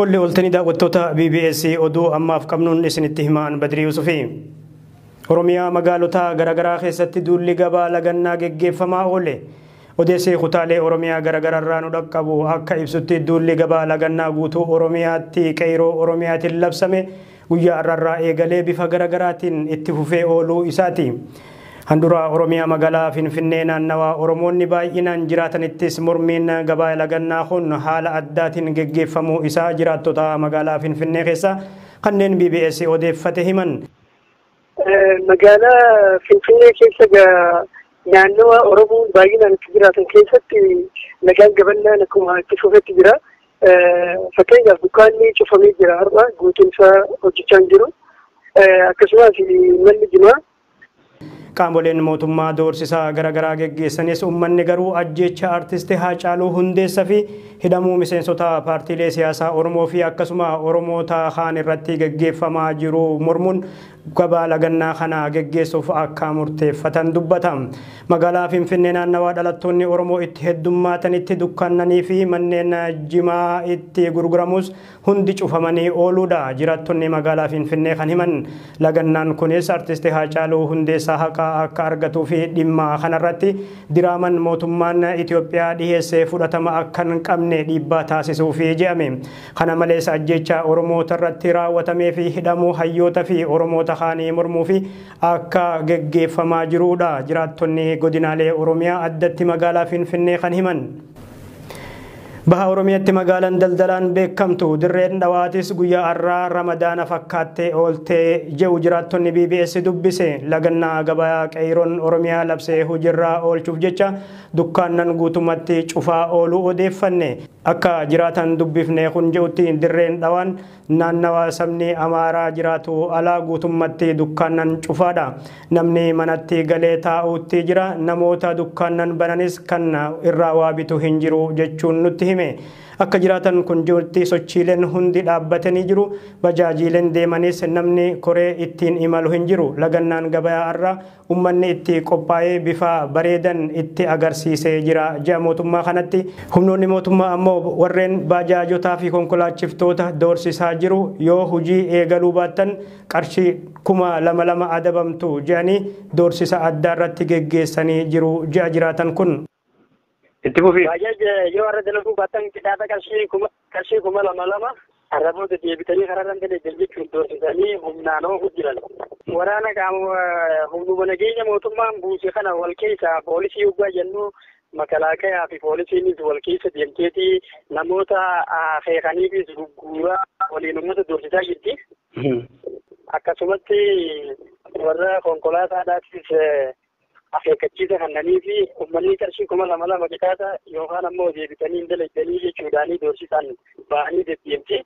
Olli oltanii daawwattoota BBS oduu ammaaf qabnuun isinitti himaan Badrii Yusufi. Oromiyaa magaalota garaagaraa keessatti duulli gabaa lagannaa geggeeffamaa oole. Odeessee kutaalee Oromiyaa garaagaraa irraa nu dhaqqabu akka ibsutti duulli gabaa lagannaa guutuu Oromiyaatti qeyroo Oromiyaatiin labsame guyyaa har'arraa eegalee bifa garaagaraatiin itti fufee ooluu isaati. Handura Oromiyaa magaalaa Finfinnee naannawaa Oromoonni baay'inaan jiraatanittis mormiin gabaa lagannaa kun haala addaatiin geggeeffamuu isaa jiraattota magaalaa Finfinnee keessa kanneen BBS odeeffate himan. Magaalaa Finfinnee keessa naannawa Oromoon baay'inaan itti jiraatan keessatti nagaan gabannaan akkuma itti fufetti jira. Fakkeenyaaf dukkaanni cufamee jira har'a guutuun isaa hojjechaa hin jiru. Akkasumas manni jimaa Qaamoleen mootummaa doorsisaa garaagaraa geggeessanis uummanni garuu ajjeecha artisti Haacaaluu Hundeessaa fi hidhamuu miseensota paartiilee siyaasaa Oromoo fi akkasuma Oromoota kaan irratti geggeeffamaa jiru mormuun gabaa lagannaa kana geggeessuuf akka murteeffatan dubbata. Magaalaa Finfinnee naannawaa dhalattoonni Oromoo itti heddummaatanitti dukkaannanii fi manneen jimaa itti gurguramus hundi cufamanii ooluudha. Jiraattonni magaalaa Finfinnee kan himan lagannaan kunis artisti Haacaaluu Hundeessaa haqa akka argatuu fi dhimma kanarratti diraaman mootummaan Itoophiyaa dhiheessee fudhatama akka hin qabne dhiibbaa taasisuuf jedhame. Kana malees ajjeecha Oromoota irratti raawwatamee fi hidhamuu hayyoota fi Oromoota kaanii mormuu fi akka geggeeffamaa jirudha. Jiraattonni godinaalee Oromiyaa addatti magaalaa Finfinnee kan himan. Baha Oromiyaatti magaalaan daldalaan beekamtu dirreen dhawaatis guyyaa har'aa Ramadaana fakkaattee ooltee jedhu jiraattonni BBS dubbise. Lagannaa gabaa qeeroon Oromiyaa labsee hojiirraa oolchuuf jecha dukkaannan guutummaatti cufaa ooluu odeeffanne. Akka jiraatan dubbifne kun jedhutti dirreen dhawaan naannawa sabni Amaaraa jiraatu alaa guutummaatti dukkaannan cufaadha. Namni manatti galee taa'uutti jira. Namoota dukkaannan bananis kan irraa waa bitu hin jiru jechuun nutti hime. Akka jiraatan kun jirutti sochiileen hundi dhaabbatanii jiru. Bajaajiileen deemanis namni koree ittiin imalu hin jiru. Lagannaan gabaa har'a uummanni itti qophaa'ee bifa bareedan itti agarsiisee jira ji'a mootummaa kanatti. Humnoonni mootummaa ammoo warreen bajaajotaa fi konkolaachiftoota doorsisaa jiru. Yoo hojii eegaluu baattan qarshii 2000 adabamtu jedhanii doorsisa addaa irratti geggeessanii jiru ji'a jiraatan kun. Itti fufi. Bajaaj yoo har'a dalaguu baattan kitaaba qarshii 2000 har'a deebitanii karaa irra galee jechuun doorsisanii humnaan oofuu jiran. Waraana qaama humnuma nageenya mootummaan buuse kana wal keessa poolisii yoggaa jennu makalaakayaa fi poolisiinis wal keessa deemteeti namoota feekaniifis gugguuraa waliin uummata doorsisaa jirti. Akkasumatti warra konkolaataadhaafis akeekkachiisa kennanii fi uummanni qarshii 2000 qixaata yookaan ammoo deebitanii hin dalagdanii jechuudhaanii doorsisaan ba'anii deddeemti.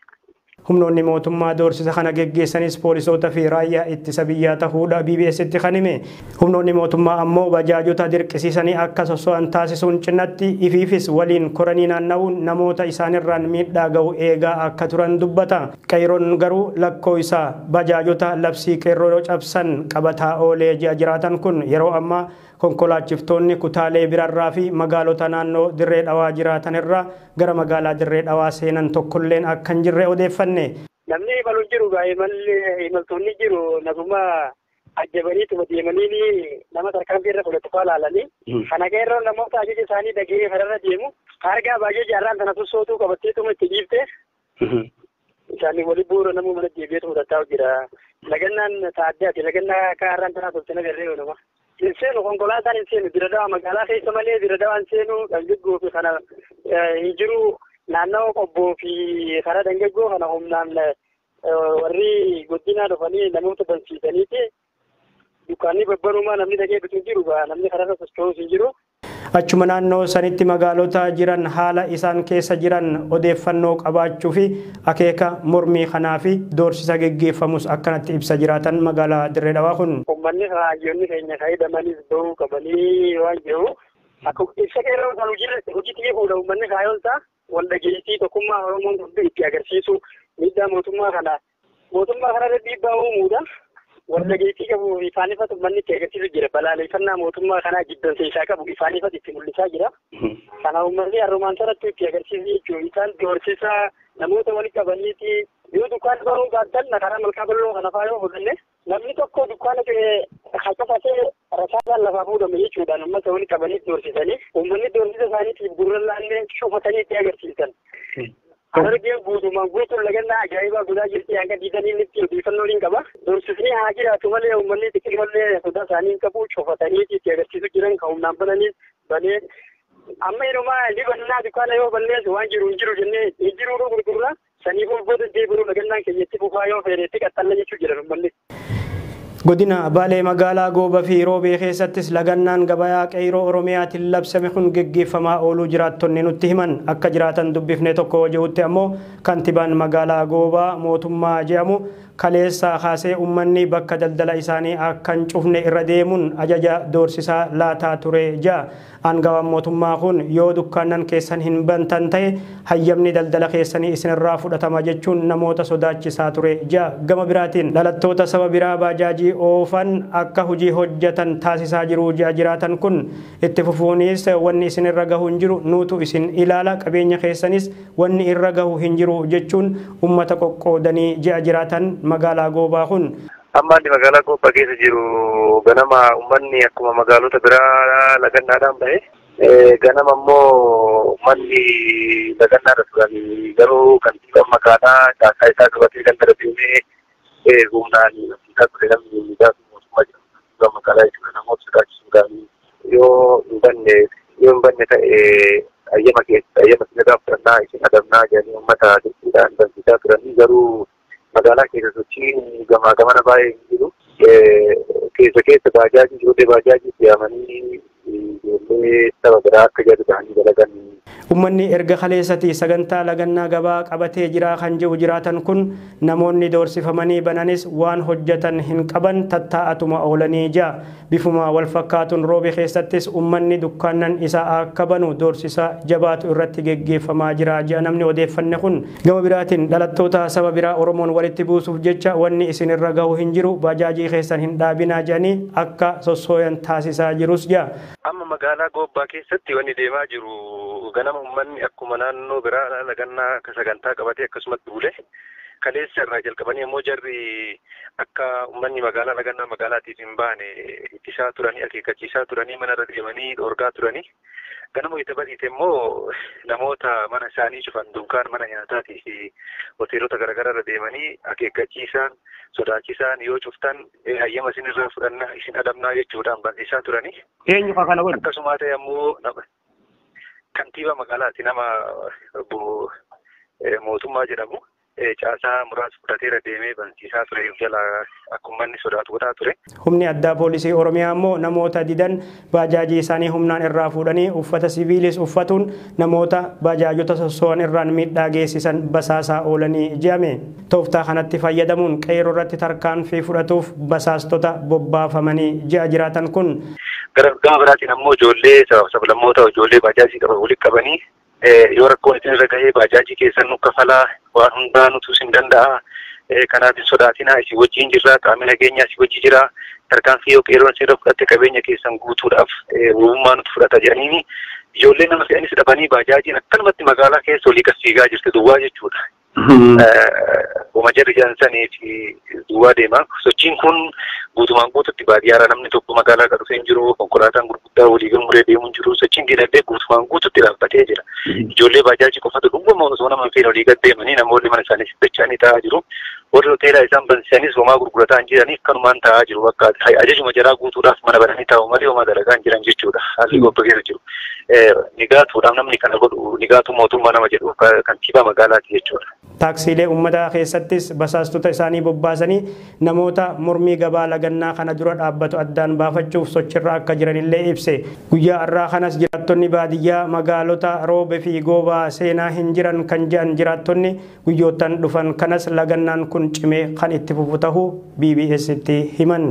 Humnoonni mootummaa doorsisa kana geggeessanis poolisoota fi raayyaa ittisa biyyaa ta'uudha BBS'tti kan hime. Humnoonni mootummaa ammoo bajaajota dirqisiisanii akka soso'an taasisuun cinatti ifiifis waliin koranii naanna'uun namoota isaanirraan miidhaa ga'u eegaa akka turan dubbata. Qeeroon garuu lakkoo isaa bajaajota labsii qeerroo cabsan qabataa oolee ji'a jiraatan kun yeroo ammaa konkolaachiftoonni kutaalee birarraa fi magaalota naannoo dirree dhawaa jiraatanirraa gara magaalaa dirree dhawaa seenan tokkolleen akka hin jirre odeeffanne. Namni imalu jiru imaltoonni jiru naguma ajjabaniituma deemanii nama tarkaanfii irra fudhatu fa'aa laalanii. Kana qeerroo namoota ajaja isaanii dhagee fararra deemu hargaa baay'ee jaarraan sana sossootuu qabatteetuma itti dhiifte. Isaanii wali bu'uura namuu mana deebi'eetu fudhataa jira. Lagannaan taaddaati lagannaa akka har'aan tanaa tolchina garree nama. Hin seenu konkolaataan hin seenu dira dawaa magaalaa keessa malee dira dawaa hin seenu dargaggoo fi kana hin jiru naannawa qobboo fi karaa dargaggoo kana humnaan warri godinaa dhufanii namoota bansiisaniiti dukkaanni babbanumaa namni dhagee bitu hin jiru namni karaarra socho'uus hin jiru. Achuma naannoo sanitti magaalota jiran haala isaan keessa jiran odeeffannoo qabaachuu fi akeeka mormii kanaa fi doorsisa geggeeffamus akkanatti ibsa jiraatan magaalaa Dirree Dhawaa kun. Uummanni hayyoonni keenya fayyadamanis bahuu qabanii waan jiru. Akka ibsa qeerroo kan hojii xiyyeeffamuudha uummanni kaayonsaa wal dhageettii tokkummaa Oromoon hundi itti agarsiisu miidhaa mootummaa kana mootummaa kanarra dhiibbaa uumuudha. Wal dhageettii qabu ifaan ifatu uummanni itti agarsiisu jira. Balaaleffannaa mootummaa kanaa jibbansa isaa qabu ifaan ifatu itti mul'isaa jira. Kana uummanni har'umaan sanatti itti agarsiisu jechuudha. Isaan doorsisa Namoota walitti qabaniiti yoo dukkaana baruu baattan karaa malkaa bal'oo kana faa yoo fudhanne namni tokko dukkaana hacafatee rasaasaan lafaa fuudhame jechuudhaan uummata walitti qabanii doorsisanii uummanni doorsisa isaaniitiif gurra laannee cufatanii itti agarsiisan. Harargeen guutumaan guutuun lagannaa ajaa'ibaa godhaa jirti hanga diidanii itti odeeffannoo ni qaba. Doorsisni haa jiraatu malee uummanni xixiqqoollee sodaa isaanii hin qabu cufatanii itti agarsiisu jiran kan humnaan bananiis banee amma yeroo libannaa dukkaana yoo balleessu waan jiru hin jiru jennee hin jiru gurgurra saniif booda deebi'uu lagannaan keenyatti fufaa yoo fedhetti qaxxalla jechuu jiran uummanni. Godina Baalee magaalaa Gooba fi Roobee keessattis lagannaan gabayaa qeyroo Oromiyaatiin labsame kun geggeeffamaa ooluu jiraattonni nutti himan. Akka jiraatan dubbifne tokko jirutti ammoo kantibaan magaalaa Goobaa mootummaa jedhamu kaleessa kaasee uummanni bakka daldala isaanii akka hin cufne irra deemuun ajaja doorsisaa laataa ture ja'a. Aangawaan mootummaa kun yoo dukkaannan keessan hin bantan ta'e hayyamni daldala keessanii isinirraa fudhatama jechuun namoota sodaachisaa ture ja'a. Gama biraatiin dhalattoota saba biraa baajaajii oofan akka hojii hojjetan taasisaa jiru ja'a jiraatan kun itti fufuunis wanni isinirra gahu hin jiru nuutu isin ilaala qabeenya keessanis wanni irra gahu hin jiru jechuun uummata qoqqoodanii ja'a jiraatan magaalaa Goobaa kun. Amma inni magaalaa Goobaa keessa jiru ganama uummanni akkuma magaalota biraa lagannaadhaan bahe ganama immoo uummanni lagannaadha turan garuu kantiibaan magaalaa caasaa isaa qabatee kan darbeemee humnaan isaa ture namni gaafa mootummaa jedhamu kantiibaan magaalaa jechuudha namoota sodaachisuudhaan yoo hin banne ta'e ayyama keessa ayyama isin fudhannaa isin adamnaa jedhanii uummata dirqiidhaan bansiisaa turanii garuu magaalaa keessa sochiin gamaa gamana baay'ee hin jiru. Keessa keessa baajaajii ijoollee baajaajii fe'amanii ijoollee saba biraa akka jedhu ta'anii dalagan. Uummanni erga kaleessatti sagantaa lagannaa gabaa qabatee jira kan jiru jiraatan kun namoonni doorsifamanii bananis waan hojjetan hin qaban tattaa'atuma oolanii jira. Bifuma wal fakkaatuun roobe keessattis uummanni dukkaannan isaa akka banu doorsisa jabaatu irratti geggeeffamaa jira jedha namni odeeffanne kun. Gama biraatiin dhalattoota saba biraa Oromoon walitti buusuuf jecha wanni isinirra gahu hin jiru baajaajii keessan hin dhaabinaa jedhanii akka sossooyan taasisaa jirus jira. Amma magaalaa Goobbaa keessatti wanni deemaa jiru ganama uummanni akkuma naannoo biraa lagannaa akka sagantaa qabatee akkasumatti bule kaleessa irraa jalqabanii immoo jarri akka uummanni magaalaa lagannaa magaalaatiif hin baane ittisaa turanii akeekkachiisaa turanii manarra deemanii dhoorgaa turanii ganama itti bariite immoo namoota mana isaanii cufan dunkaan mana nyaataatii fi hoteelota garaagaraa irra deemanii akeekkachiisaan sodaachisaan yoo cuftan hayyama isin irraa fudhannaa isin adamnaa jechuudhaan bansiisaa turanii. Eenyu kana godhu? Akkasuma ta'e ammoo kantiibaa magaalaati nama obbo mootummaa jedhamu caasaa muraasa fudhateera deemee bansiisaa ture jala akkuma inni sodaatu godhaa ture. Humni addaa poolisii Oromiyaa immoo namoota didan baajaajii isaanii humnaan irraa fuudhanii uffata siviilis uffatuun namoota baajaajota sosso'an irraan miidhaa geessisan basaasaa oolanii jedhame. Tooftaa kanatti fayyadamuun qeerroo irratti tarkaanfii fudhatuuf basaastota bobbaafamanii ji'a jiraatan kun. Gama biraatiin ammoo ijoollee sablammoota ijoollee baajaajii qaban walitti qabanii yoo rakkoon isin irra gahee baajaajii keessan nu kafalaa waan hundaa nutu isin danda'a kanaaf hin sodaatinaa isin wajjin jirra qaamni nageenyaa isin wajjin jira tarkaanfii yoo qeerroon isin irra fudhatte qabeenya keessan guutuudhaaf wabummaa nutu fudhata jedhaniini ijoollee nama fe'anis dhabanii baajaajiin akkanumatti magaalaa keessa olii gad fiigaa jirti duwwaa jechuudha. Uma jarri jaansanii fi duwwaa deema. Sochiin kun guutumaan guututti baadiyyaadha namni tokko magaalaa kan dhufee hin jiru, konkolaataan gurguddaa walii gamuree deemu hin jiru. Sochiin dinagdee guutumaan guututti dhaabbatee jira. Ijoollee baajaajii qofatu dhuguma osoo nama hin feene olii gad deemanii namoonni mana isaanii siddachanii taa'aa jiru. Warri hoteelaa isaan bansiisanis homaa gurgurataa hin jiraniif kanumaan taa'aa jiru. Bakka ajajuma jaraa guutuudhaaf mana bananii taa'u malee homaa dalagaa hin jiran jechuudha. Haalli Goobaa keessa jiru. Nigaatuudhaaf namni kana godhu nigaatu mootummaa nama jedhu kantiibaa magaalaati jechuudha. Taaksiilee uummataa keessattis basaastota isaanii bobbaasanii namoota mormii gabaa lagannaa kana dura dhaabbatu addaan baafachuuf sochirra akka jiranillee ibse. Guyyaa har'aa kanas jiraattonni baadiyyaa magaalota Roobee fi Goobaa seenaa hin jiran kan jedhan jiraattonni guyyoottan dhufan kanas lagannaan kun cimee kan itti fufu ta'uu BBS'tti himan.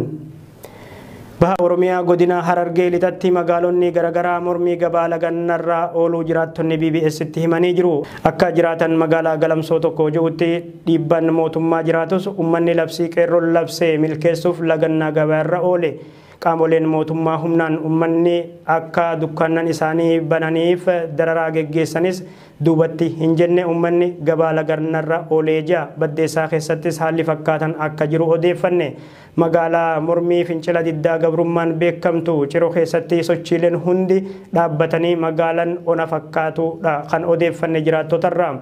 Baha Oromiyaa godina Harargee lixatti magaalonni garaagaraa mormii gabaa lagannarraa ooluu jiraattonni BBS'tti himanii jiru. Akka jiraatan magaalaa Galamsoo tokko jirutti dhiibbaan mootummaa jiraatus uummanni labsii qeerroon labsee milkeessuuf lagannaa gabaarra oole. Qaamoleen mootummaa humnaan uummanni akka dukkaannan isaanii bananiif dararaa geggeessanis duubatti hin jenne uummanni gabaa lagannarra oolee jira. Baddeessaa keessattis haalli fakkaatan akka jiru odeeffanne. Magaalaa mormii fincila diddaa gabrummaan beekamtu Ciroo keessatti sochiileen hundi dhaabbatanii magaalaan ona fakkaatudha kan odeeffanne jiraattotarraa.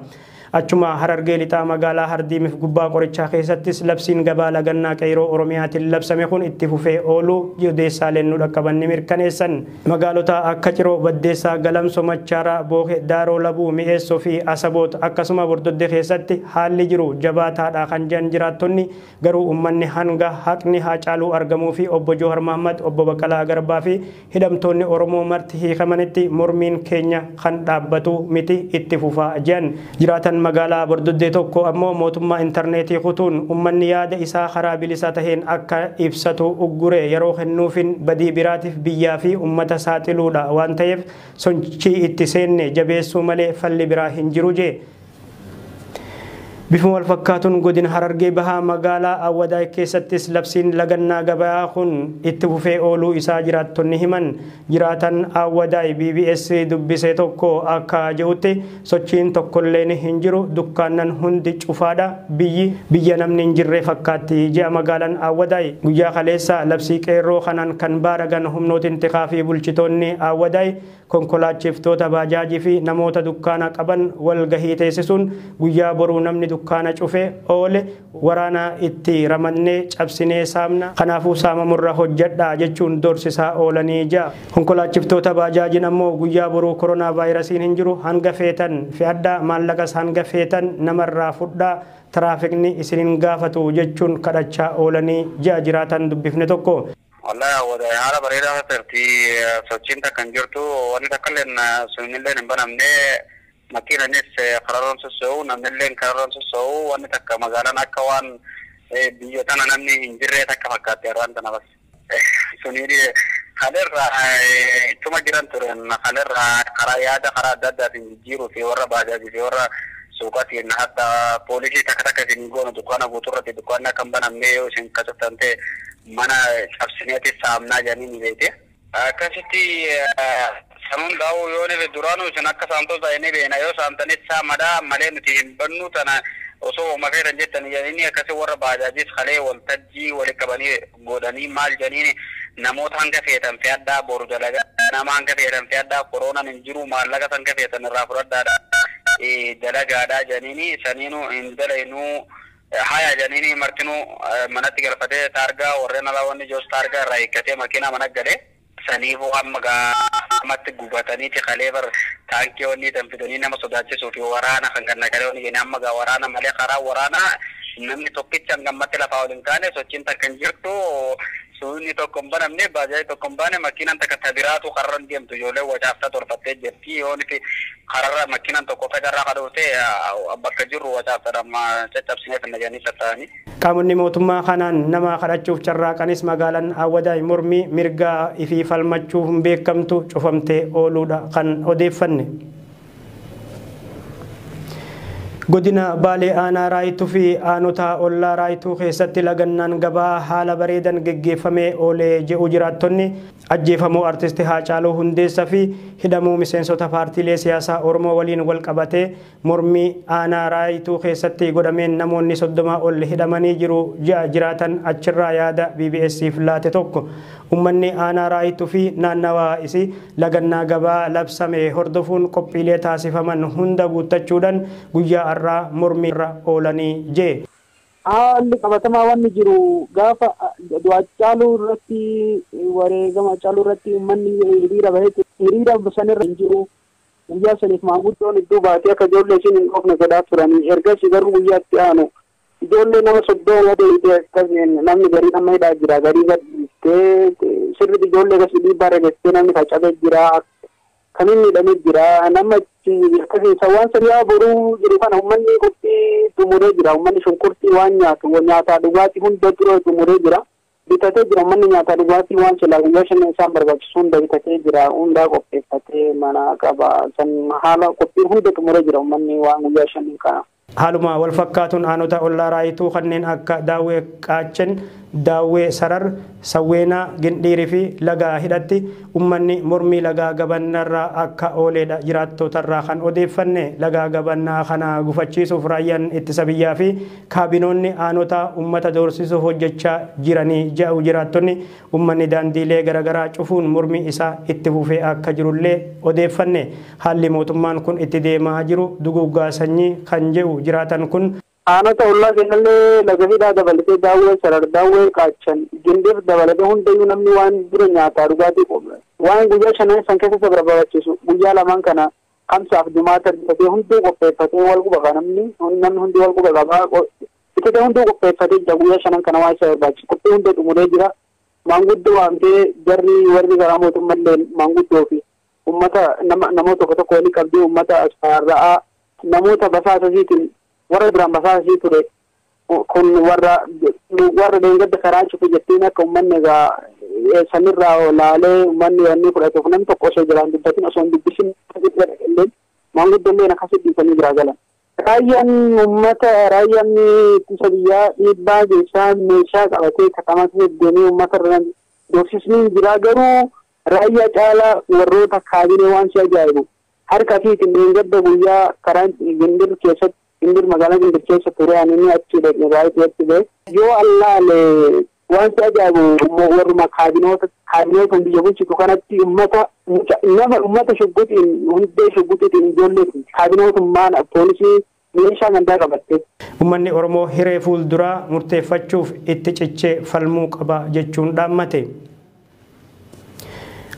Achuma Harargee lixaa magaalaa Hardiimiif gubbaa qorichaa keessattis labsiin gabaa lagannaa qeeroo Oromiyaatiin labsame kun itti fufee ooluu odeessaaleen nu dhaqqaban ni mirkaneessan. Magaalota akka Ciroo, Baddeessaa, Galamsoo, Machaaraa, Bookee, Daaroo Labuu, Mi'eessoo fi Asaboot akkasuma Bordoddee keessatti haalli jiru jabaataadha kan jedhan jiraattonni garuu uummanni hanga haqni Haacaaluu argamuu fi obbo Jawar Mohammad, obbo Baqqalaa Garbaa fi hidhamtoonni Oromoo marti hiikamanitti mormiin keenya kan dhaabbatu miti itti fufaa jedhan. Jiraatan magaalaa Bordoddee tokko ammoo mootummaa intarneetii kutuun uummanni yaada isaa karaa bilisa taheen akka ibsatu uggure yeroo kennuufin badii biraatiif biyyaa fi uummata saaxiluudha waan ta'eef sochii itti seenne jabeessuu malee falli biraa hin jiru jee. Bifuma wal fakkaatuun godina Harargee Bahaa magaalaa Awwadaay keessattis labsiin lagannaa gabaa kun itti fufee ooluu isaa jiraattonni himan. Jiraatan Awwadaay BBS dubbise tokko akka jedhutti sochiin tokkolleen hin jiru, dukkaannan hundi cufaadha, biyyi biyya namni hin jirre fakkaatti jedha magaalaan Awwadaay. Guyyaa kaleessa labsii qeerroo kanaan kan baaragan humnoota tikaa fi bulchitoonni Awwadaay konkolaachiftoota baajaajii fi namoota dukkaana qaban wal gahii teessisuun guyyaa boruu namni dukkaana cufe oole waraana itti ramannee cabsinee saamna, kanaafuu saamamurra hojjedhaa jechuun doorsisaa oolanii jira. Konkolaachiftoota baajaajiin ammoo guyyaa boruu koronaa vaayirasiin hin jiru, hanga feetan fe'adhaa, maallaqas hanga feetan namarraa fudhaa, tiraafikni isinin gaafatu jechuun kadhachaa oolanii ji'a jiraatan dubbifne tokko. Wallahi haala bareedaa turti sochiin takka hin jirtu, wanni takka illee sunillee hin banamne, makiinanis karaarraan sossoo'u, namnillee karaarraan sossoo'u, wanni takka magaalaan akka waan biyya tana namni hin jirre takka fakkaatti har'aan tana bas. Sunii kalerra ittuma jiran turen kalerra karaa yaada karaa adda addaatiin jijjiiruu fi warra baajaajii fi warra suuqaatiin hatta poolisii takka takka isin goonu dukkaana guutuurratti dukkaanni akka hin banamne yoo isin kasattan ta'e mana cabsineeti saamnaa jedhanii ni beekte. Akkasitti sanuun daawuu yoo ni duraanuu isin akka saamtota inni beena yoo saamtanis saamadhaa malee nuti hin bannu tana osoo uuma feetan jettanii jedhanii akkasi warra baajaajis kalee waltajjii walitti qabanii godhanii maal jedhanii namoota hanga feetan fe'adhaa boru dalagaa nama hanga feetan fe'adhaa koronaan hin jiru maallaqa hanga feetan irraa fudhadhaadha dalagaadhaa jedhanii saniinuu hin dalaynuu haya jedhanii martinuu manatti galfatee taargaa warreen alaa wanni joos taargaa irraa hiikkatee makiinaa mana galee saniifuu amma gaamatti gubataniiti kalee bar taankii wanni tan fidanii nama sodaachisuu fi waraana kan ganna galee wanni jenni amma gaa waraana malee karaa waraanaa namni tokkicha hangammatti lafaa ol hin kaane sochiin takka hin jirtu suunni tokko hin banamne baajaajii tokko hin baane makiinaan takka tabiraatu kararra deemtu ijoollee wacaafta tolfattee jirti yoon fi kararra makiinaan tokko fegarraa kadhuute bakka jirru wacaafta amma caccabsinee finna jedhanii tatta'anii. Qaamonni mootummaa kanaan nama kadhachuuf carraaqanis magaalaan Awwadaay mormii mirgaa ifii falmachuuf hin beekamtu cufamtee ooluudha kan odeeffanne. Godina Baalee aanaa Raayituu fi aanota ollaa Raayituu keessatti lagannaan gabaa haala bareedan geggeeffamee oolee jedhu jiraattonni. Ajjeefamuu artisti Haacaaluu Hundeessaa fi hidhamuu miseensota paartiilee siyaasaa Oromoo waliin wal qabatee mormii aanaa Raayituu keessatti godhameen namoonni 30 ol hidhamanii jiru ji'a jiraatan achirraa yaada BBS'f laate tokko. Uummanni aanaa Raayituu fi naannawaa isii lagannaa gabaa labsame hordofuun qophiilee taasifaman hunda guuttachuudhaan guyyaa har'aa mormii irra oolanii jee. Haalli qabatamaa wanni jiru gaafa Haacaaluu irratti wareegama Haacaaluu irratti uummanni hiriira baheetu hiriira sanirra hin jiru. Guyyaa saniif maanguddoon iddoo baatee akka ijoollee isiin hin dhoofne godhaa turanii ergasii garuu guyyaatti aanu ijoollee nama 30 deemtee akkas namni garii amma hidhaa jira garii gadhiistee sirriitti ijoollee akkasii dhiibbaa irra geessitee namni faca'ee jira kamiin miidhamee jira nama akkasii waan saniyaa boruu jiru kana uummanni qophii xumuree jira uummanni shunkurtii waan nyaatu nyaataa dhugaatii hunda dura xumuree jira bitatee jira uummanni nyaataa dhugaatii waan silaa guyyaa shan isaan barbaachisu hunda bitatee jira hundaa qopheeffatee mana qaba san haala qophii hunda xumuree jira uummanni waan guyyaa shan kana. Haaluma wal fakkaatuun aanota ollaa Raayituu kanneen akka Daawwee Qaachen, Daawwee Sarar, Sawweenaa, Gindhiirii fi Lagaa Hidhatti uummanni mormii lagaa gabannaarraa akka ooledha jiraattotarraa kan odeeffanne. Lagaa gabannaa kana gufachiisuuf raayyaan ittisa biyyaa fi kaabinoonni aanota uummata doorsisuuf hojjechaa jiranii jedhu jiraattonni. Uummanni daandiilee garaagaraa cufuun mormii isaa itti fufee akka jirullee odeeffanne. Haalli mootummaan kun itti deemaa jiru duguuggaa sanyii kan jedhu jiraatan kun Aanota ollaa keenyallee Laga Hidhaa dabalatee Daawwee Sarar, Daawwee Qaachan, Gindir dabalatee hundayyuu namni waan dura nyaataa dhugaatii waan guyyaa shanan san keessatti barbaachisu guyyaa lamaan kana kamsaaf jumaata bitatee hunduu qopheeffatee wal quba qaba namni hundi wal quba qaba bitatee hunduu qopheeffatee jira guyyaa shanan kana waan isa barbaachisu qophii hunda xumuree jira. Maanguddoo waamtee jarri warri karaa mootummallee maanguddoo fi uummata namoota tokko tokko walii qabdee uummata asfaarra'aa namoota basaasasiitiin warra duraan basaasii ture kun warra deeggarsa karaa cufe jettiin akka uummanni egaa sanirraa laalee uummanni wanni fudhatuuf namni tokko osoo jiraan dubbatin osoo hin dubbisin illee maanguddoolleen akkasii dhiisanii biraa galan. Raayyaan uummata raayyaan ittisa biyyaa dhiibbaa geessaa meeshaa qabatee katamaa keessa deemee uummata irra doorsisni jira garuu raayyaa caalaa warroota kaabinee waan si ajaa'ibu harka fiitiin deeggarsa guyyaa karaa Gindir keessatti Gindir magaalaa Gindir keessa ture ani inni achi dhaqne baay'ee ba'e yoo allaale waan si ajaa'ibu warruma kaabinoota biyya bulchitu kanatti uummata nama uummata shugguxiin hundee shugguxiitiin ijoollee kaabinootummaan poolisii meeshaa gandaa qabatte. Uummanni Oromoo hiree fuulduraa murteeffachuuf itti cichee falmuu qaba jechuun dhaammate.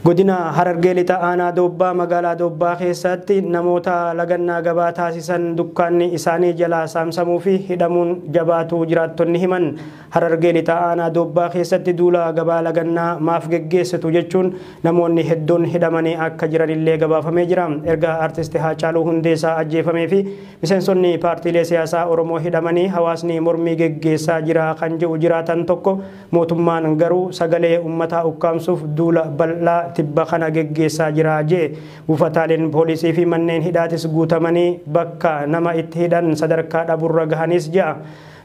Godina Harargee Lixa aanaa Doobbaa magaalaa Doobbaa keessatti namoota lagannaa gabaa taasisan dukkaanni isaanii jalaa saamsamuu fi hidhamuun jabaatu jiraattonni himan. Harargee Lixa aanaa Doobbaa keessatti duula gabaa lagannaa maaf geggeessitu jechuun namoonni hedduun hidhamanii akka jiranillee gabaafamee jira. Erga artisti Haacaaluu Hundeessaa ajjeefamee fi miseensonni paartiilee siyaasaa Oromoo hidhamanii hawaasni mormii geggeessaa jira kan jedhu jiraatan tokko mootummaan garuu sagalee uummataa ukkaamsuuf duula bal'aa tibba kana geggeessaa jira jee. Buufataaleen poolisii fi manneen hidhaatis guutamanii bakka nama itti hidhan sadarkaa dhaburra gahanis ja'a.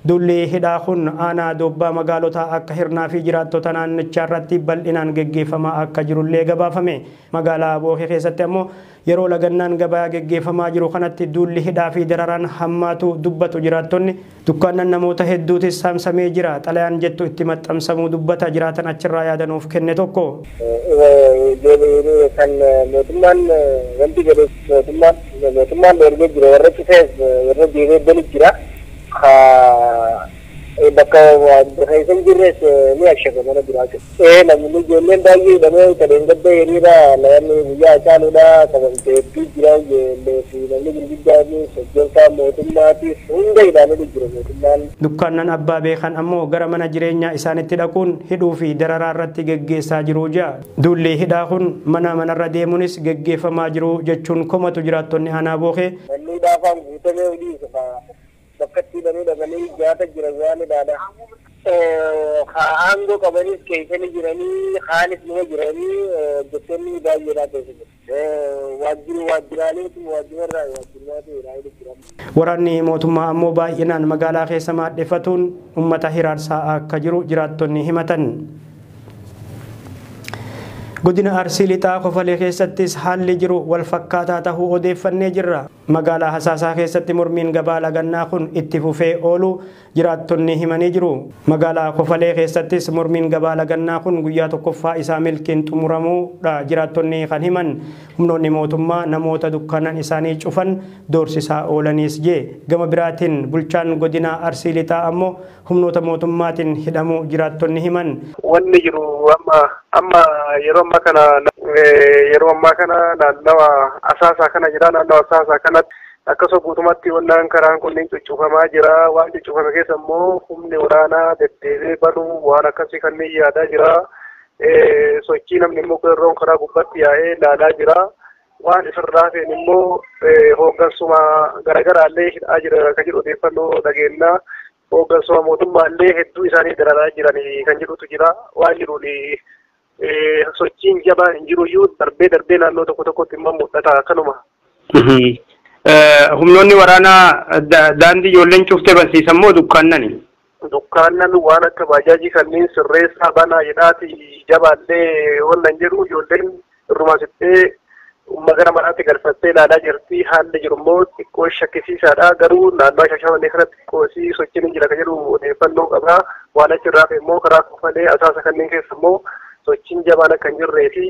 Duulli hidhaa kun aanaa Doobbaa magaalota akka Hirnaa fi jiraattota naannichaa irratti bal'inaan geggeeffamaa akka jirullee gabaafame. Magaalaa Bookee keessatti ammoo yeroo lagannaan gabaa geggeeffamaa jiru kanatti duulli hidhaa fi dararaan hammaatu dubbatu jiraattonni. Dukkaannan namoota hedduutis saamsamee jira. Xalayaan jettu itti maxxansamuu dubbata jiraatan achirraa yaadanuuf kenne tokko. Kan mootummaan wanti jedhu mootummaan ergee jira warra cufees warra deemee balu jira. Bakka keessa hin jirres ni ashaka mana biraa jiru. Namni ijoolleen baay'ee hidhamee kadeen gadda hiriira namni guyyaa Haacaaluudha kabamtee hedduu jira ijoollee fi namni gurguddaa fi hojjetaa mootummaatiif hunda hidhamee jira mootummaan. Dukkaannan abbaa beekan ammoo gara mana jireenyaa isaanitti dhaquun hidhuu fi dararaa irratti geggeessaa jiru ja'a. Duulli hidhaa kun mana manarra deemuunis geggeeffamaa jiru jechuun komatu jiraattonni aanaa Bookee. Manni hidhaafaan guutamee olii isa bakka itti hidhamee dhabanii jaata jira waan hidhaadha. Aangoo qabanis keessanii jiranii haalis nama jiranii hojjettoonni baay'eedhaa keessa jiru. Waajjirri waajjiraaleetu waajjirarraa waajjirraatu hidhaa jira. Waraanni mootummaa ammoo baay'inaan magaalaa keessa maadheffatuun uummata hiraarsaa akka jiru jiraattonni himatan. Godina Arsii Lixaa Kofalee keessattis haalli jiru wal fakkaataa tahuu odeeffannee jirra. Magaalaa Hasaasaa keessatti mormiin gabaa lagannaa kun itti fufee oolu jiraattonni himanii jiru. Magaalaa Kofalee keessattis mormiin gabaa lagannaa kun guyyaa tokkoffaa isaa milkiin xumuramuudha jiraattonni kan himan. Humnoonni mootummaa namoota dukkaanan isaanii cufan doorsisaa oolaniis jee. Gama biraatiin bulchaan godina Arsii Lixaa ammoo humnoota mootummaatiin hidhamuu jiraattonni himan. Wanni jiru amma yeroo ammaa kana naannawa Asaasaa kana jira. Naannawa Asaasaa kanatti akkasuma guutummaatti wannaan karaan kunneen cuccufamaa jira. Waan cuccufame keessa immoo humni waraanaa deddeebi'ee banuu waan akkasii kanneen yaadaa jira. Sochii namni immoo qeerroon karaa gubbaatti yaa'ee ilaalaa jira. Waan isirraa ta'een immoo hooggansuma garaagaraallee hidhaa jira kan jedhu odeeffannoo dhageenyaa. Hooggansuma mootummaallee hedduu isaanii dararaa jiran kan jedhutu jira. Waan jiruun sochiin jabaan hin jiru iyyuu darbee darbee naannoo tokko tokkotti immoo mul'ata akkanuma. Humnoonni waraanaa daandii ijoolleen cuftee barsiisan moo dukkaannani? Dukkaannan waan akka baajaajii kanneen sirreessaa banaa jedhaati jabaallee wallan jedhu ijoolleen irrumaa sittee gara manaatti galfattee ilaalaa jirti. Haalli jiru immoo xiqqoo shakkisiisaadha. Garuu naannoo Shaashamannee kanatti xiqqoo sochiin jira kan jedhu odeeffannoo qaba. Waan achirraa immoo karaa kufalee asaasa kanneen keessa immoo sochiin jabaan akka hin jirree fi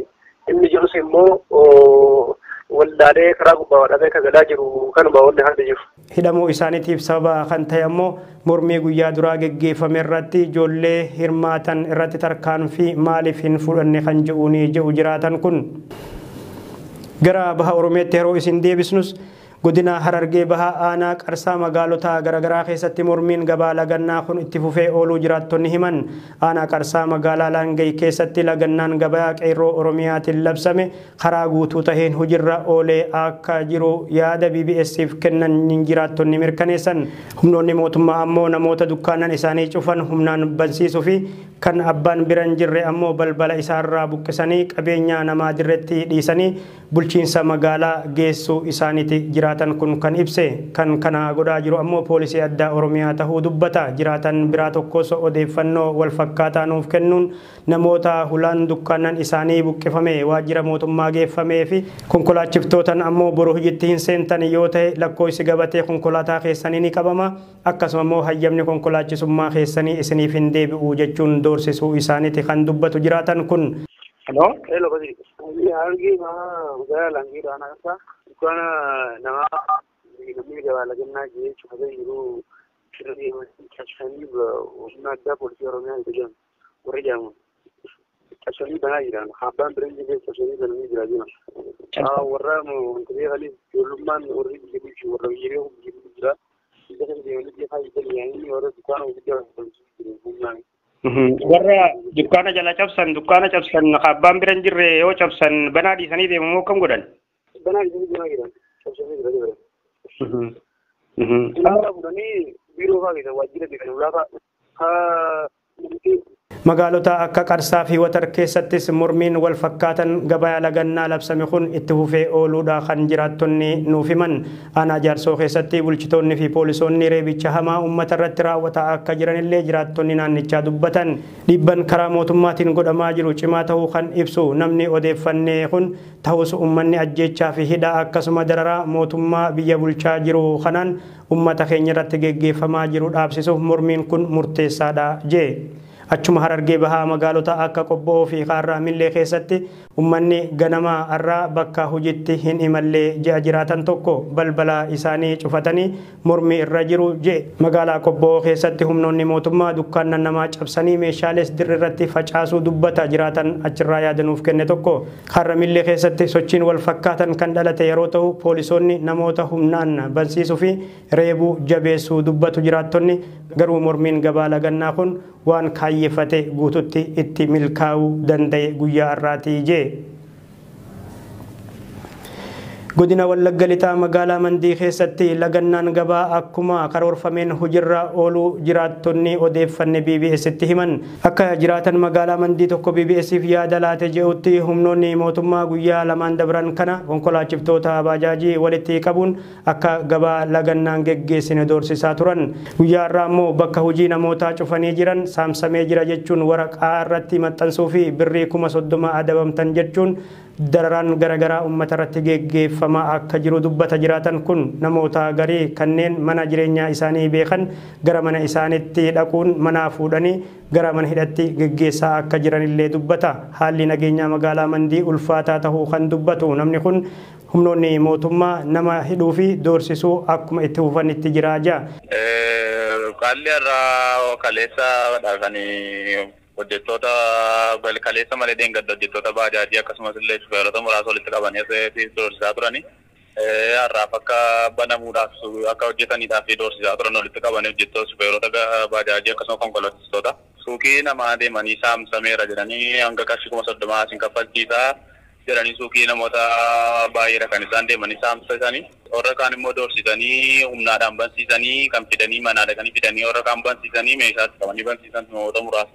inni jirus immoo waldaalee karaa gubbaa wadhamee kan galaa jiru kanuma wanni haalli jiru. Hidhamuu isaaniitiif sababa kan ta'e ammoo mormii guyyaa duraa geggeeffame irratti ijoollee hirmaatan irratti tarkaanfii maaliif hin fudhanne kan jedhuuni jedhu jiraatan kun. Gara baha Oromiyaatti yeroo isin deebisnus godina Harargee baha aanaa Qarsaa magaalota garaagaraa keessatti mormiin gabaa lagannaa kun itti fufee ooluu jiraattonni himan. Aanaa Qarsaa magaalaa Laangay keessatti lagannaan gabaa qeerroo Oromiyaatiin labsame karaa guutuu taheen hojiirra oolee akka jiru yaada BBS'if kennan jiraattonni mirkaneessan. Humnoonni mootummaa ammoo namoota dukkaanan isaanii cufan humnaan bansiisuu fi kan abbaan bira hin jirre ammoo balbala isaarraa buqqisanii qabeenya namaa dirretti dhiisanii bulchiinsa magaalaa geessuu isaaniiti jiraatan kun kan ibse. Kan kana godhaa jiru ammoo poolisii addaa Oromiyaa tahuu dubbata. Jiraatan biraa tokkos odeeffannoo wal fakkaataa nuuf kennuun namoota hulaan dukkaanan isaanii buqqifame waajjira mootummaa geeffamee fi konkolaachiftootan ammoo boru hojiitti hin seentan yoo ta'e lakkoofsi gabatee konkolaataa keessanii ni qabama, akkasuma immoo hayyamni konkolaachisummaa keessanii isiniif hin deebi'u jechuun doorsisuu isaaniiti kan dubbatu jiraatan kun. Hello? Hello, Badri. Harargee magaalaa Laangee aanaa Qarsaa dukkaana namaa namni gabaa lagannaa jee cufatee jiru cabsanii humna addaa poolisii Oromiyaa itti jedhamu warri jedhamu cabsanii banaa jiran abbaan bira hin jirre cabsanii bananii jira jiran. Warra wanta beekaniif ijoollummaan warri biyya bulchu warra biyya bulchu jira. Biyya kana deemanii biyya faayidaa yaa'anii warra dukkaana guddaa jiru humnaan. Warra dukkaana jala cabsan dukkaana cabsan abbaan bira hin jirre yoo cabsan banaa dhiisanii deemu moo akkam godhan? Banaa dhiisanii deemaa jiran cabsanii jira jiran. Ulaagaa fuudhanii biiroo fa'aa keessa waajjira beekan ulaagaa Magaalota akka Qarsaa fi Watar keessattis mormiin wal fakkaatan gabaa lagannaa labsame kun itti fufee ooluudha kan jiraattonni nuuf himan. Aanaa Jaarsoo keessatti bulchitoonni fi poolisoonni reebicha hamaa uummata irratti raawwataa akka jiranillee jiraattonni naannichaa dubbatan. Dhiibban karaa mootummaatiin godhamaa jiru cimaa ta'uu kan ibsu namni odeeffannee kun ta'us uummanni ajjeechaa fi hidhaa akkasuma dararaa mootummaa biyya bulchaa jiru kanaan uummata keenya irratti geggeeffamaa jiru dhaabsisuuf mormiin kun murteessaadha jee. Achuma Harargee bahaa magaalota akka Qobboo fi Kaarraa Millee keessatti uummanni ganama har'aa bakka hojiitti hin imallee ji'a jiraatan tokko balbala isaanii cufatanii mormii irra jiru jee. Magaalaa Qobboo keessatti humnoonni mootummaa dukkaannan namaa cabsanii meeshaalees dirri irratti facaasuu dubbata jiraatan achirraa yaadanuuf kenne tokko. Kaarraa Millee keessatti sochiin wal fakkaatan kan dhalate yeroo ta'u poolisoonni namoota humnaan bansiisuu fi reebuu jabeessuu dubbatu jiraattonni. Garuu mormiin gabaa lagannaa kun waan kaayyeffate guututti itti milkaa'uu danda'e guyyaa har'aatii jee. Godina Wallagga Lixaa magaalaa Mandii keessatti lagannaan gabaa akkuma karoorfameen hojiirra ooluu jiraattonni odeeffanne BBS'tti himan. Akka jiraatan magaalaa Mandii tokko BBS'if yaada laate jedhutti humnoonni mootummaa guyyaa lamaan dabran kana konkolaachiftoota baajaajii walitti qabuun akka gabaa lagannaan geggeessine doorsisaa turan. Guyyaa har'aa immoo bakka hojii namootaa cufanii jiran saamsamee jira jechuun waraqaa irratti maxxansuu fi birrii 30,000 adabamtan jechuun dararaan garaagaraa uummata irratti geggeeffamaa akka jiru dubbata jiraatan kun. Namoota garii kanneen mana jireenyaa isaanii beekan gara mana isaaniitti dhaquun manaa fuudhanii gara mana hidhatti geggeessaa akka jiranillee dubbata. Haalli nageenyaa magaalaa Mandii ulfaataa ta'uu kan dubbatu namni kun humnoonni mootummaa nama hidhuu fi doorsisuu akkuma itti fufanitti jira jaa. Qaalli irraa kaleessa dhaqanii hojjettoota kaleessa malee deengadda hojjettoota baajaajii akkasumas illee shufeerota muraasa walitti qabanii doorsisaa turani. Har'aaf akka banamuudhaaf akka hojjetaniidhaaf doorsisaa turan walitti qabanii hojjettoota shufeerota baajaajii akkasumas konkolaachistoota. Suuqii namaa deemanii saamsameera jedhanii hanga qarshii 30,000 asin kaffalchiisaa jedhanii suuqii namoota baay'eedha kan isaan deemanii saamsisanii. Warra kaan immoo doorsisanii humnaadhaan bansiisanii kan fidanii manaa dhaqanii fidanii warra kaan bansiisanii meeshaatti qabanii bansiisan namoota muraasa.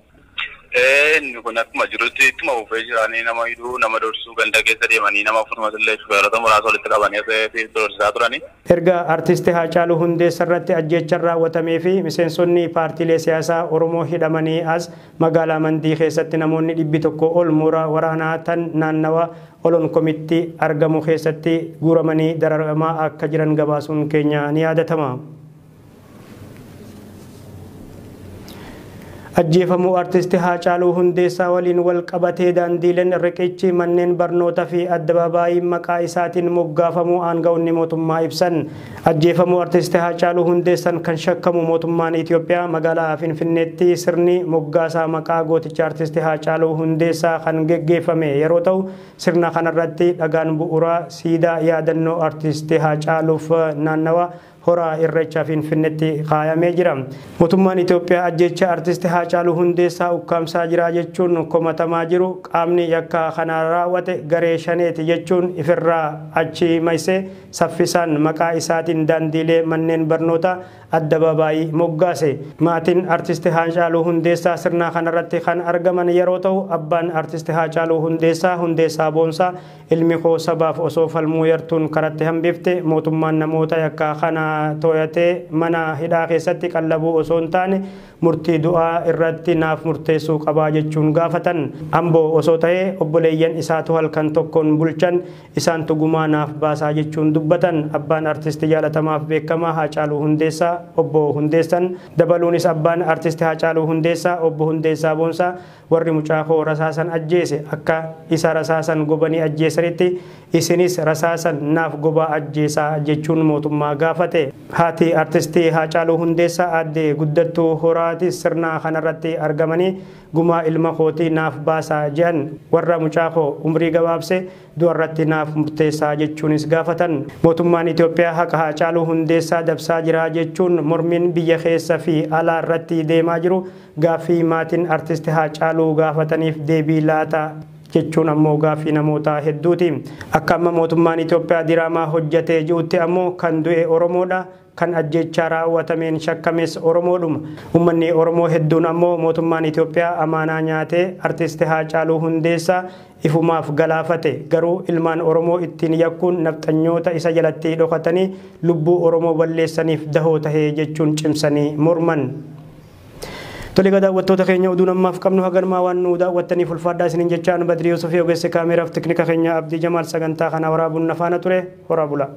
Inni kun akkuma jirutti ittuma fufee jiranii nama hidhuu nama doorsisuu ganda keessa deemanii nama afuruma illee shufeerota muraasa walitti qabanii doorsisaa turani. Erga artisti Haacaaluu Hundeessaa irratti ajjeechaan raawwatamee fi miseensonni paartiilee siyaasaa Oromoo hidhamanii as magaalaa Mandii keessatti namoonni 100 ol mooraa waraanaa tan naannawa Olonkomitti argamu keessatti guuramanii dararamaa akka jiran gabaasuun keenya ni yaadatama. Ajjeefamuu artisti Haacaaluu Hundeessaa waliin wal qabatee daandiileen riqichi manneen barnootaa fi addabaabaayii maqaa isaatiin moggaafamuu aangawoonni mootummaa ibsan. Ajjeefamuu artisti Haacaaluu Hundeessaan kan shakkamu mootummaan Itoophiyaa magaalaa Finfinneetti sirni moggaasaa maqaa gooticha artisti Haacaaluu Hundeessaa kan geggeeffame yeroo ta'u sirna kanarratti dhagaan bu'uuraa siidaa yaadannoo artisti Haacaaluuf naannawa horaa Irreechaa Finfinneetti kaayamee jira. Mootummaan Itoophiyaa ajjeecha artisti Haacaaluu Hundeessaa ukkaamsaa jira jechuun komatamaa jiru qaamni yakka kana raawwate garee shaneeti jechuun ifirraa achi maysee saffisaan maqaa isaatiin daandiilee manneen barnootaa addabaabaayii moggaase. Maatiin artisti Haacaaluu Hundeessaa sirna kanarratti kan argaman yeroo ta'u abbaan artisti Haacaaluu Hundeessaa Hundeessaa Boonsaa ilmi koo sabaaf osoo falmuu yartuun karatti hambifte mootummaan namoota yakka kana tooyatee mana hidhaa keessatti qallabuu osoo hin taane murtii du'aa irratti naaf murteessuu qabaa jechuun gaafatan. Amboo osoo ta'ee obboleeyyan isaatu halkan tokkoon bulchan isaantu gumaa naaf baasaa jechuun dubbatan. Abbaan artisti jaalatamaaf beekamaa Haacaaluu Hundeessaa obbo Hundeessan dabaluunis abbaan artisti Haacaaluu Hundeessaa obbo Hundeessaa Boonsaa warri mucaa koo rasaasan ajjeese akka isa rasaasan gobanii ajjeesanitti isinis rasaasan naaf gobaa ajjeesaa jechuun mootummaa gaafate. Haati artisti Haacaaluu Hundeessaa aadde Guddattuu Horaati sirna kanarratti argamanii gumaa ilma kootii naaf baasaa jedhan warra mucaa koo umrii gabaabse du'arratti naaf murteessaa jechuunis gaafatan. Mootummaan Itoophiyaa haqa Haacaaluu Hundeessaa dabsaa jira jechuun mormiin biyya keessa fi alaa irratti deemaa jiru gaaffii maatiin artisti Haacaaluu gaafataniif deebii laata jechuun ammoo gaaffii namoota hedduuti. Akka amma mootummaan Itoophiyaa diraamaa hojjetee jirutti ammoo kan du'e Oromoodha. Kan ajjechaa raawwatameen shakkames Oromoodhuma. Uummanni Oromoo hedduun ammoo mootummaan Itoophiyaa amaanaa nyaatee artisti Haacaaluu Hundeessaa ifumaaf galaafate garuu ilmaan Oromoo ittiin yakkuun nafxanyoota isa jalatti dhokatanii lubbuu Oromoo balleessaniif dahoo tahee jechuun cimsanii morman. Tole daawwattoota keenya oduu ammaaf qabnu haganmaa waan nu daawwattaniif ulfaadhaa isiniin jechaan Badrii Yusufii ogeessa kaameeraaf teknika keenya Abdii Jamaal sagantaa kana waraabuun na faana ture horaa bula.